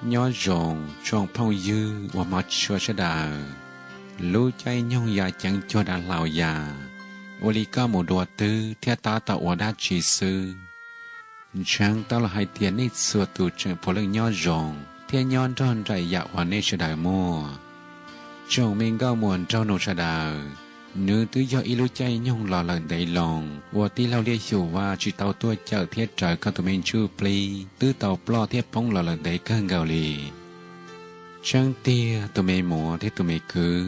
Nyob zoo tsoom phooj ywg uas hmov tshua sawv daws. Lub caij nyoog ya ceev cuag dav hlau ya, ua li koj mus dua twg thiab tab tom ua dab tsi xwb? Ntseeg tau los hais tias nej txhua tus tseem puav leej nyob zoo thiab nyob nrog nraim yam uas nej sawv daws muaj. Tsoom me nkauj muam nraug nus sawv daws, nws twb yog ib lub caij nyoog los lawm ntev loo uas tij laug Liaj Xyum Vaj tsis tau tuaj cawm thiab raws koj tus me ntsuj plig twb tau ploj thiab poob los lawm ntev kawg nkaus li. Tseeb tiag tus me muam thiab tus me kwv,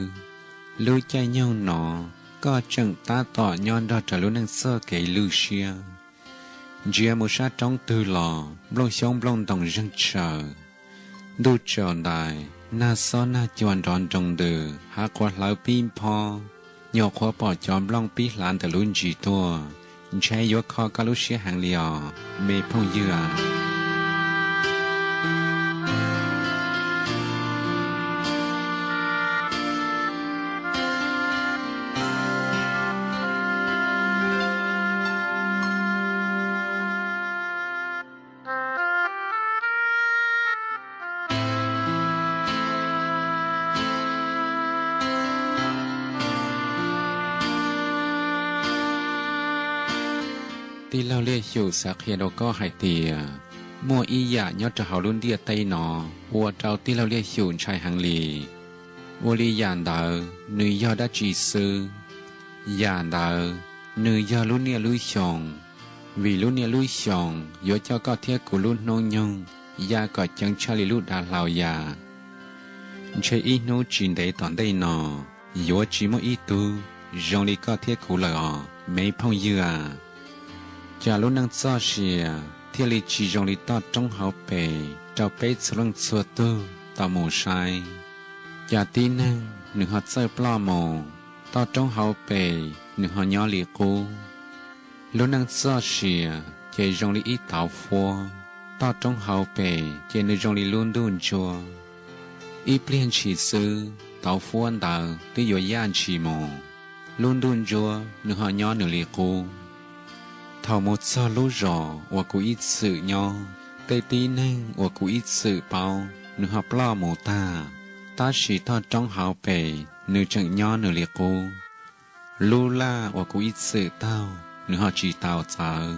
lub caij nyoog no koj tseem tab tom nyob nrog raws lub neej txoj kev lwj siab. Ntsia mus sab roob twg los nplooj xyoob nplooj ntoos zeeg tshaws. Ntuj tsaus ntais, nag xob nag cua nrov nroo ntws, hav qhuav hlawv pib nphob, nyuam qhuav pom cov nplooj pib hlav ntawm lub ntsis tuaj, ntshe yuav kho koj lub siab heev li os me phooj ywg a. Tij laug Liaj Xyum xav qhia rau koj hais tias, muaj ib yam nyob rau hauv lub ntiaj teb no ua rau tij laug Liaj Xyum ntshai heev li. Ua li yam ntawd nws yog dab tsi xwb? Yam ntawd nws yog lub niaj lub xyoo, vim lub niaj lub xyoo yuav coj koj thiab kuv lub hnub nyoog ya kom ceev tshaj li lub dav hlau ya. Ntshe ib hnub tsis ntev tom ntej no yuav tsis muaj ib tug zoo li koj thiab kuv lawm os me phooj ywg a. Cas lub neej txoj sia thiaj li tsis zoo li toj roob hauv pes rau peb txhua leej txhua tug tau mus saib? Cas tib neeg nws ho txawj ploj mus, toj roob hauv pes nws ho nyob li qub. Lub neej txoj sia ces zoo li ib tauv fuab, toj roob hauv pes ces nws zoo li lub ntuj ntsuab. Ib pliag ntshis xwb tauv fuab ntawd twb yuav yaj ntshis mus, lub ntuj ntsuab nws ho nyob nws li qub. Thaum mus txog lub zos uas kuv ib txwm nyob, tej tib neeg uas kuv ib txwm paub nws ho ploj mus tag, tab sis toj roob hauv pes nws tseem nyob nws li qub. Lub laj uas kuv ib txwm taug nws ho tsis tau txawv.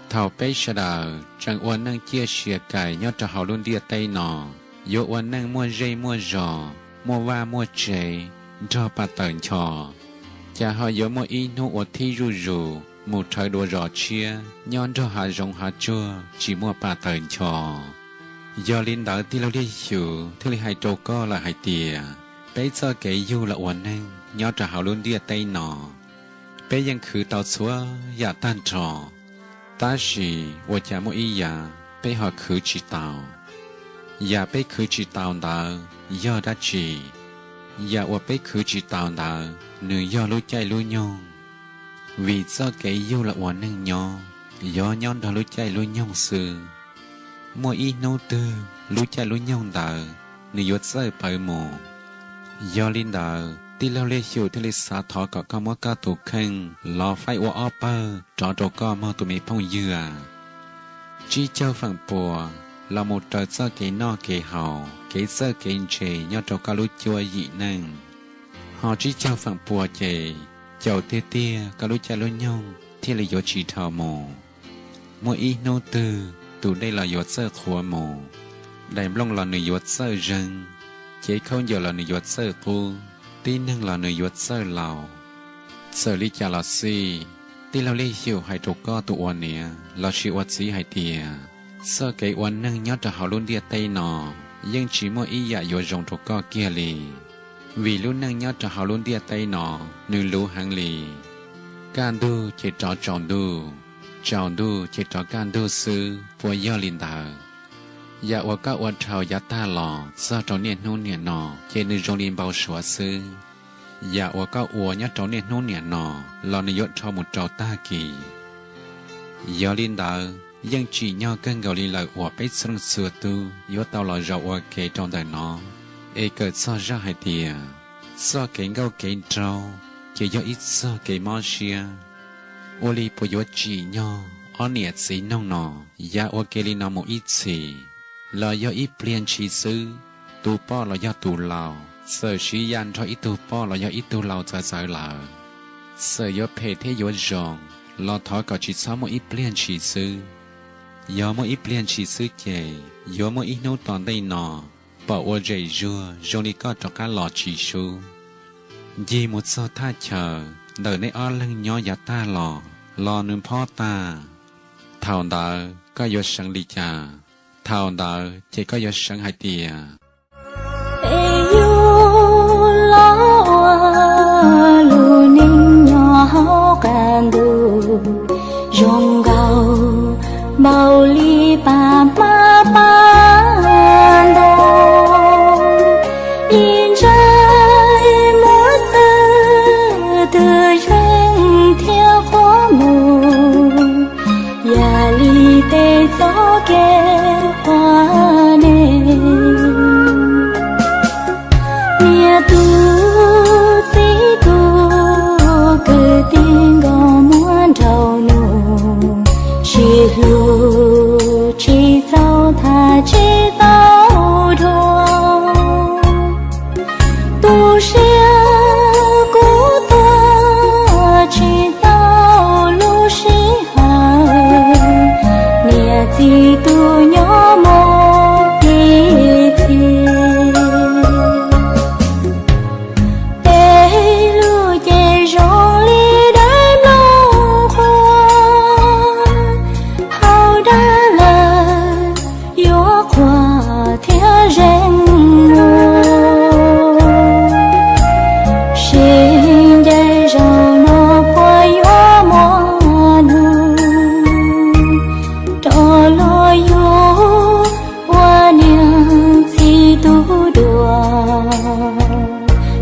Thaum peb sawv daws tseem ua neej ciaj sia kais nyob rau hauv lub ntiaj teb no, yuav ua neej muaj zej muaj zos, muaj vaj muaj tsev, nrog pa taws ncho, cas ho yuav muaj ib hnub ua thib zuj zus mus rhawv dua zos tshiab nyob nrog hav zoov hav tsuag tsis muaj pa taws ncho. Yog li ntawd tij laug Liaj Xyum thiaj li hais rau koj lawm hais tias, peb txoj kev yug los ua neeg nyob rau hauv lub ntiaj teb no, peb yeej khwv tau txhua yam tag nrho, tab sis ua cas muaj ib yam peb ho khwv tsis tau. Yam peb khwv tsis tau ntawd yog dab tsi? Yam uas peb khwv tsis tau ntawd nws yog lub caij lub nyoog. Vim txoj kev yug los ua neeg nyob, yog nyob nrog lub caij lub nyoog xwb. Muaj ib hnub twg lub caij lub nyoog ntawd nws yuav txawj pawv mus. Yog li ntawd tij laug Liaj Xyum thiaj li xav thov kom koj muab koj tus kheej los faib ua ob pawg rov rau koj mog tus me phooj ywg a. Tsib caug feem pua los mus raws txoj kev noj kev haus, kev txawj kev ntse nyob rau koj lub cuab yim neej. Ho tsib caug feem pua ces caum tiag tiag koj lub caij lub nyoog thiaj li yuav tsis dhau mus. Muaj ib hnub twg tus dej los yuav txawj qhuav mus, daim nplooj los nws yuav txawj zeeg, cev khaub ncaws los nws yuav txawj qub, tib neeg los nws yuav txawj laus. Txawm li cas los xij, tij laug Liaj Xyum hais rau koj tus ua niam lossis ua txiv hais tias, txoj kev ua neeg nyob rau hauv lub ntiaj teb no yeej tsis muaj ib yam yuav zoo rau koj kiag li. Vim lub neej nyob rau hauv lub ntiaj teb no nws luv heev li. Kaj ntug ces rov tsaus ntuj, tsaus ntuj ces rov kaj ntug xwb puas yog li ntawd? Yam uas koj ua dhau yav tag los txog rau niaj hnub niam no ces nws zoo li npau suav xwb. Yam uas koj ua nyob rau niaj hnub niam no los nws yuav dhau mus rau tag kis. Yog li ntawd yeej tsim nyog kawg nkaus li lawm uas peb txhua leej txhua tug yuav tau los zaum ua ke rau ntawm no, es kawm txog zaj hais tias, txoj kev nkauj kev nraug ces yog ib txoj kev mob siab. Ua li puas yuav tsim nyog ob niam txiv noog no ya ua ke li no mus ib txhis? los yog ib pliag ntshis xwb, tus poj los yog tus laus txawm sib ya nrog ib tug poj los yog ib tug laus txawv txawv lawm, txawm yuav phem thiab yuav zoo los thov kom tsis txhob muaj ib pliag ntshis xwb. Yog muaj ib pliag ntshis xwb ces yuav muaj ib hnub tom ntej no pom ua zem zuag zoo li koj rov qab los tsis sub. Ncig mus txog thaj chaw ntawm neb ob leeg nyob yav tag los, los nws phob tag. Thaum ntawd koj yuav seev li cas? Thaum ntawd ces koj yuav seev hais tias, es yug los ua lub neej nyob hauv qab ntuj zoo nkaus npaum li pab hmab pab ntoo, ib ntsais muab xwb twg zeeg thiab qhuav mus, yam li tej txoj kev ua neej. Niam tus txiv tus kwv tij nkauj muam nraug nus, sib hlub tsis txaus tham tsis tau dua. Tu siab kuv tuag tsis tau lub sij hawm, niam txiv tus nyob mus ib txhis. Peb lub cev zoo li daim nplooj qhuav, hauv dab lawm yuav qhuav thiab zeeg mus. Sib ncaim zaum no puas yuav muaj hnub rov los yug ua niam txiv tub dua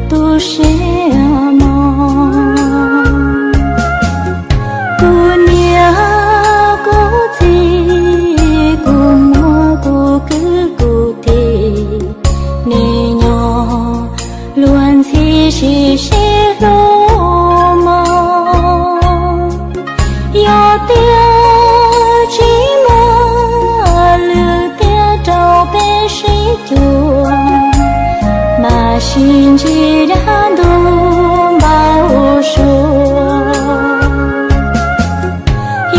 tu siab mog. Kuv niam kuv txiv, kuv muam kuv kwv kuv tij, nim no luag ntxhi sib sib hlub mog. Yog tias tsis muaj lwm tiag rau peb sib cuag, mas sib ntsib dab ntub npau suav.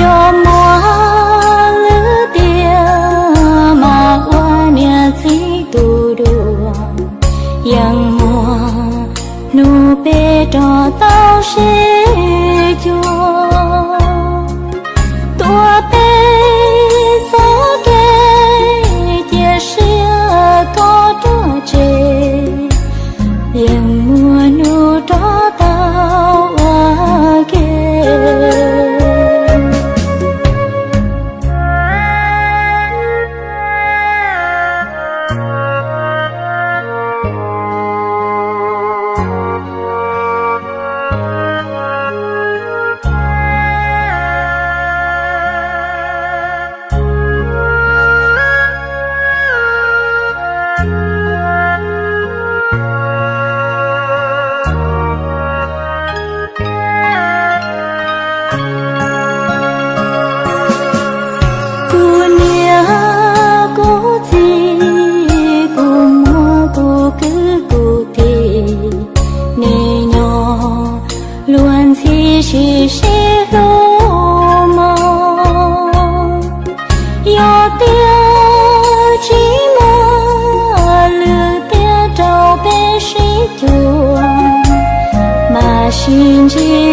Yog muaj lwm tiag mas ua niam txiv tub dua, yeej muaj hnub peb rov tau sib cuag. Tuav peb txoj kev cia siab koj rov tseg, yeej muaj hnub rov tau ua ke. Kuv niam kuv txiv, kuv muam kuv kwv kuv tij, nim no luag ntxhi sib sib hlub mog. Yog tias tsis muaj lwm tiag rau peb sib cuag, mas sib ntsib